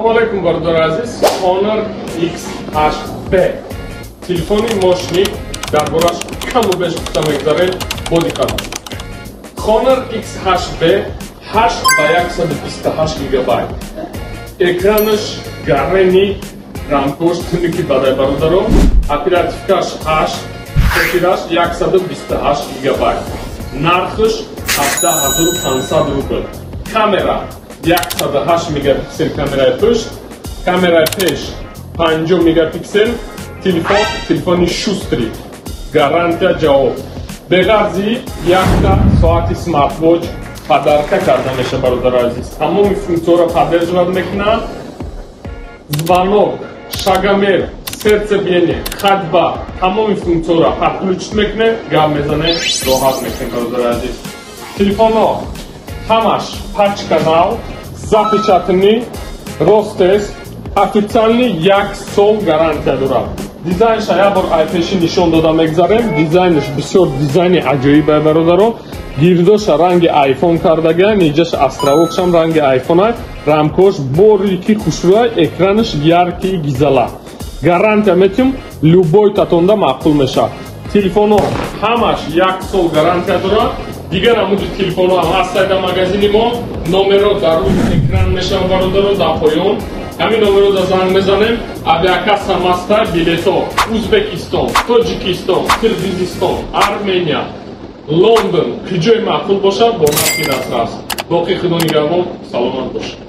Алейкум, бародари азиз. Honor X8B телефони мошник, дар бораш каму беш гуфта мегзарем, бо диққат. Honor X8B 8 ба 128 гигабайт, экранаш гарени, рамкош тунуки бадай, бародаро. Оперативкаш 8, хотираш 128 гигабайт, нархш 17 500 рубл. Камера 108 мегапиксел, камераи пушт, камераи пеш 50 мегапиксел. Телефон, телефони шустрый, гарантия ҷавоб. Беғарзи якта соати смартвоч подарка карда меша. Бародари азиз, тамоми функсияро поддерживать мекунад: звонок, шагомер, сердцебиение, ходьба, тамоми функсияро подключить мекунед, гап мезанед, роҳат мекунед. Бародари азиз, телефонҳо ҳамаш пачка нав, запечатанный, ростест, официальный, як сол гарантия дорад. Дизайнша як бор айпеши нишон дода мегзарем. Дизайнш бисёр дизайни аҷоибе, бародаро. Гирдоша ранги айфон кардага, ниҷаш островокшам ранги айфона, рамкош борики хушрӯя, экранаш яркий, гизала. Гарантия метим, любой татонда маъқул мешавад. Телефонҳо ҳамаш як сол гарантия дорад. Дигар намуди телефонҳо ҳам ҳастанд дар магазини мо. Номерро дар рӯи экран мешавад, бародаро, дар поён ҳамин номерро да занг мезанем. Авиакасса маста, билетҳо Узбекистон, Тоҷикистон, Қирғизистон, Армения, Лондон, куҷои маъқул бошад, бо нархи дастрас. Боқӣ Худо нигаҳбон, саломат бошед.